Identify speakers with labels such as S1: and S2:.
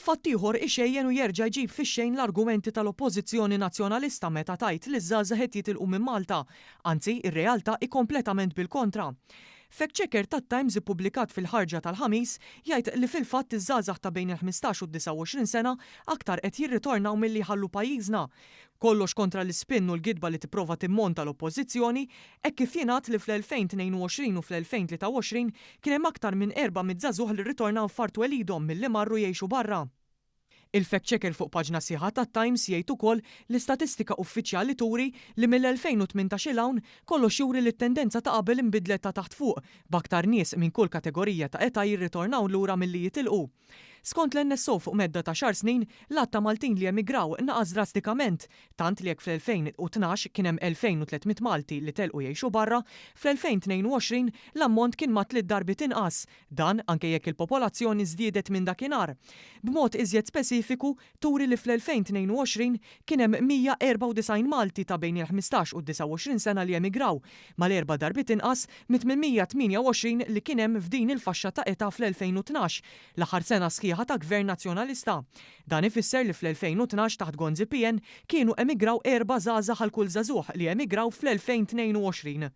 S1: Fatt ieħor ixejjen u jerġa' jġib fix-xejn l-argumenti tal-Oppożizzjoni Nazzjonalista meta tgħid li ż-żgħażagħ qed jitilqu minn Malta. Anzi, ir-realtà hi kompletament bil-kontra. Fact checker tat-Times ippubblikat fil-ħarġa tal-Ħamis jgħid li fil-fatt iż-żgħażagħ ta' bejn il-15 u d-29 sena aktar qed jirritornaw milli jħallu pajjiżna. Kollox kontra l-ispin u l-gidba li tipprova timmonta l-Oppożizzjoni, hekk kif jingħad li fl-2022 u fl-2023 kien hemm aktar minn 400 żagħżugħ li rritornaw f'art twelidhom milli marru jgħixu barra. Il-fact checker fuq paġna sħiħa tat-Times jgħid ukoll li statistika uffiċjali turi li mill-2018 'l hawn kollox juri li t-tendenza ta' qabel inbidlet ta' taħt fuq, b'aktar nies minn kull kategorija ta' età jirritornaw lura milli jitilqu. Skont l-NSO fuq medda ta' għaxar snin, l-għadd ta' Maltin li emigraw naqas drastikament, tant li jekk fl-2012 kien hemm 2300 Malti li telqu jgħixu barra, fl-2022 l-ammont kien ma' tliet darbiet inqas, dan anke jekk il-popolazzjoni żdiedet minn dakinhar. B'mod iżjed speċifiku, turi li fl-2022 kien hemm 194 Malti ta' bejn il-15 u d-29 sena li emigraw, mal-erba' darbiet inqas mit-828 li kien hemm f'din il-faxxa ta' età fl-2012, l-aħħar sena sħiħa ta' Gvern Nazzjonalista. Dan ifisser li fl-2012 taħt Gonzi PN kienu emigraw erba' żgħażagħ għal kull żagħżugħ li emigraw fl-2022.